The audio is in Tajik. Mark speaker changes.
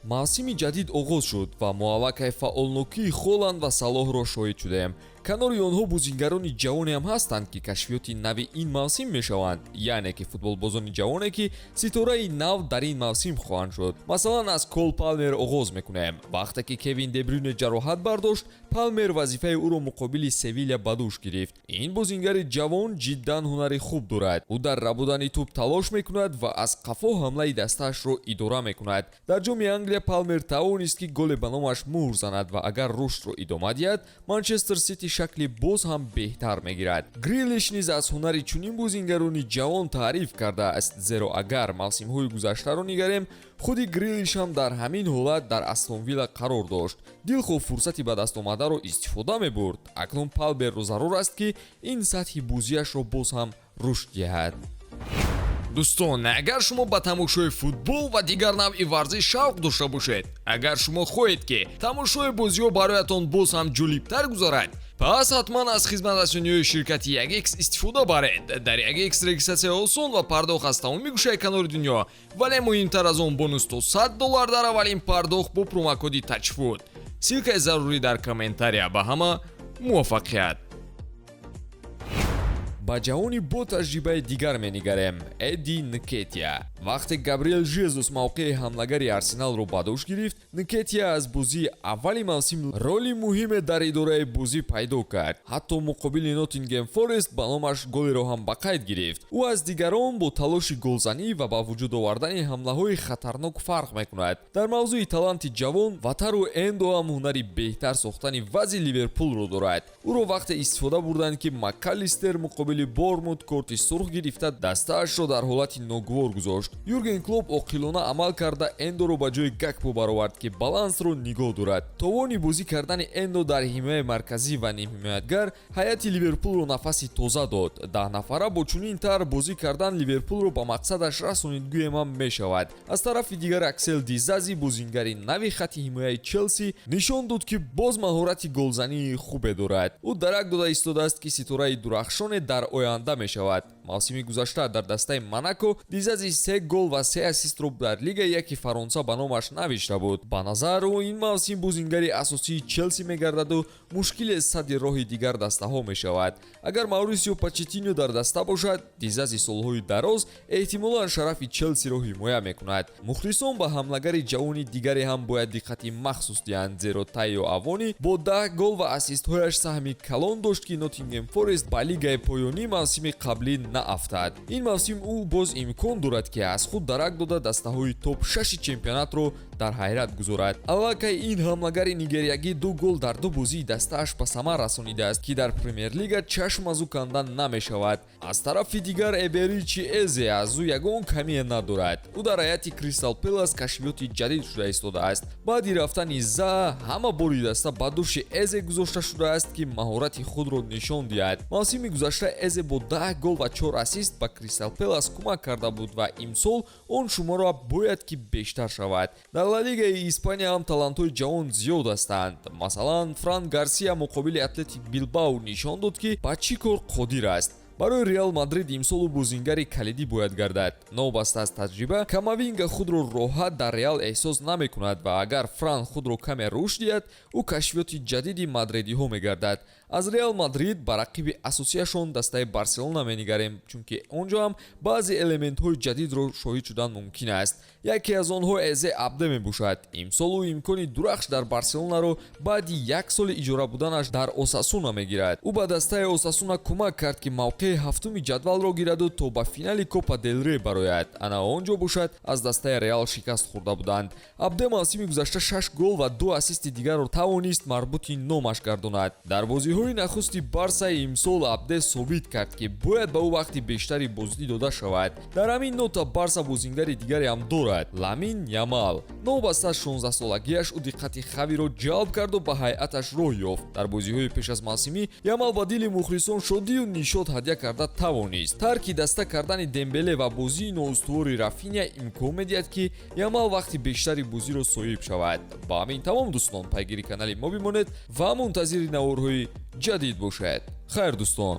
Speaker 1: Мавсими ҷадид оғоз шуд ва мо аллакай фаъолнокии Холанд ва Салоҳро шоҳид шудем. Канори онҳо бозингарони ҷавоне ҳам ҳастанд, ки кашфиёти нави ин мавсим мешаванд, яъне ки футболбозони ҷавоне, ки ситораи нав дар ин мавсим хоҳанд шуд. Масалан, аз Кол Палмер оғоз мекунем. Вақте ки Кевин Дебрюне ҷароҳат бардошт, Палмер вазифаи ӯро муқобили Севиля ба дӯш гирифт. Ин бозингари ҷавон ҷиддан ҳунари хуб дорад. Ӯ дар рабудани тӯб талош мекунад ва аз қафо ҳамлаи дастаашро идора мекунад. Дар Ҷоми Англия Палмер тавонист, ки голе ба номаш муҳр занад ва агар рушдро идома диҳад, Манчестер Сити шакли боз ҳам беҳтар мегирад. Грилиш низ аз ҳунари чунин бозингарони ҷавон таъриф кардааст, зеро агар мавсимҳои гузаштаро нигарем, худи Грилиш ҳам дар ҳамин ҳолат дар Астон Вилла қарор дошт, дилхоҳ фурсати ба даст омадаро истифода мебурд. Акнун Палмерро зарур аст, ки ин сатҳи бозиашро боз ҳам рушд диҳад.
Speaker 2: Дӯстон, агар шумо ба тамошои футбол ва дигар навъи варзиш шавқ дошта бошед, агар шумо хоҳед, ки тамошои бозиҳо бароятон боз ҳам ҷолибтар гузарад, пас ҳатман аз хизматрасониҳои ширкати 1X истифода баред. Дар 1X регистратсия осон ва пардохт аз тамоми гӯшаи канори дунё, вале муҳимтар аз он, бонус то 100 доллар дар аввалин пардохт бо промокоди ТАЧФУТ. Ссылкаи зарурӣ дар комментария. Ба ҳама муваффақият!
Speaker 1: Ба ҷавони бо таҷрибаи дигар менигарем, Эдди Нкетия. Вақте Габриэл Жезус мавқеи ҳамлагари Арсеналро ба дӯш гирифт, Нкетия аз бозии аввали мавсим роли муҳиме дар идораи бозӣ пайдо кард. Ҳатто муқобили Ноттингем Форест ба номаш голеро ҳам ба қайд гирифт. Ӯ аз дигарон бо талоши голзанӣ ва ба вуҷуд овардани ҳамлаҳои хатарнок фарқ мекунад. Дар мавзӯи таланти ҷавон, Ватару Эндо ҳам ҳунари беҳтар сохтани вазъи Ливерпулро дорад. Ӯро вақте истифода бурданд, ки Макалистер муқобили Бормут корти сурх гирифта, дастаашро дар ҳолати ногувор гузошт. Юрген Клоп оқилона амал карда, Эндоро ба ҷои Гакпо баровард, ки балансро нигоҳ дорад. Товони бозӣ кардани Эндо дар ҳимояи марказӣ ва нимҳимоятгар ҳайати Ливерпулро нафаси тоза дод. 10 нафара бо чунин тарҳ бозӣ кардан Ливерпулро ба мақсадаш расонид, гӯем ҳам мешавад. Аз тарафи дигар, Аксел Дизази, бозингари нави хати ҳимояи Челси, нишон дод, ки боз маҳорати голзании хубе дорад. Ӯ дарак дода истодааст, ки ситораи дурахшоне дар оянда мешавад. Мавсими гузашта дар дастаи Монако Дизази се гол ва се ассистро дар Лигаи яки Фаронса ба номаш навишта буд. Ба назар, ӯ ин мавсим бозингари асосии Челси мегардаду мушкиле садди роҳи дигар дастаҳо мешавад. Агар Маурисио Почеттино дар даста бошад, Дизази солҳои дароз эҳтимолан шарафи Челсиро ҳимоя мекунад. Мухлисон ба ҳамлагари ҷавони дигаре ҳам бояд диққати махсус диҳанд, зеро Тайо Авони бо 10 гол ва ассистҳояш саҳми калон дошт, ки Ноттингем Форест ба лигаи поёнӣ мавсими қаблӣ наафтад. Ин мавсим ӯ боз имкон дорад, ки аз худ дарак дода, дастаҳои топ шаши чемпионатро дар ҳайрат гузорад. Аллакай ин ҳамлагари нигериягӣ ду гол дар ду бозии дастааш ба самар расонидааст, ки дар Премер-лига чашм аз ӯ кандан намешавад. Аз тарафи дигар, Эберичи Эзе аз ӯ ягон камие надорад. Ӯ дар ҳайати Кристал Пелас кашфиёти ҷадид шуда истодааст. Баъди рафтани За ҳама бори даста ба дӯши Эзе гузошта шудааст, ки маҳорати худро нишон диҳад. Мавсими гузашта Эзе бо 10 гол ва чор ассист ба Кристал Пелас кӯмак карда буд ва имсол он шумора бояд ки бештар шавад. Дар Ла Лигаи Испания ҳам талантҳои ҷавон зиёд ҳастанд. Масалан, Фран Гарсия муқобили Атлетик Билбао нишон дод, ки ба чӣ кор қодир аст. Барои Реал Мадрид имсол ӯ бозингари калидӣ бояд гардад. Новобаста аз таҷриба, Камавинга худро роҳат дар Реал эҳсос намекунад ва агар Фран худро каме рушд диҳад, ӯ кашфиёти ҷадиди мадридиҳо мегардад. Аз Реал Мадрид ба рақиби асосияшон, дастаи Барселона, менигарем, чунки он ҷо ҳам баъзе элементҳои ҷадидро шоҳид шудан мумкин аст. Яке аз онҳо Эзе Абде мебошад. Имсол ӯ имкони дурахш дар Барселонаро баъди як соли иҷора буданаш дар Осасуна мегирад. Ӯ ба дастаи Осасуна кӯмак кард, ки мавқеи ҳафтуми ҷадвалро гираду то ба финали Копа дел Рей барояд. Ана он ҷо бошад, аз дастаи Реал шикаст хӯрда буданд. Абде мавсими гузашта шаш гол ва ду ассисти дигарро тавонист марбути номаш гардонад. Дар бозиҳои нахусти Барсаи имсол Абде собит кард, ки бояд ба ӯ вақти бештари бозӣ дода шавад. Дар ҳамин нота Барса бозингари дигаре ҳам дорад, Ламин Ямал. Новобаста аз 16-солагиаш, ӯ диққати Хавиро ҷалб карду ба ҳайаташ роҳ ёфт. Дар бозиҳои пеш аз мавсимӣ Ямал ба дили мухлисон шодию нишот ҳадя карда тавонист. Тарки даста кардани Дембеле ва бозии ноустувори Рафиня имкон медиҳад, ки Ямал вақти бештари бозиро соҳиб шавад. Ба ҳамин тамом, дӯстон. Пайгири канали мо бимонед ва мунтазири наворҳои ҷадид бошед. Хайр, дӯстон.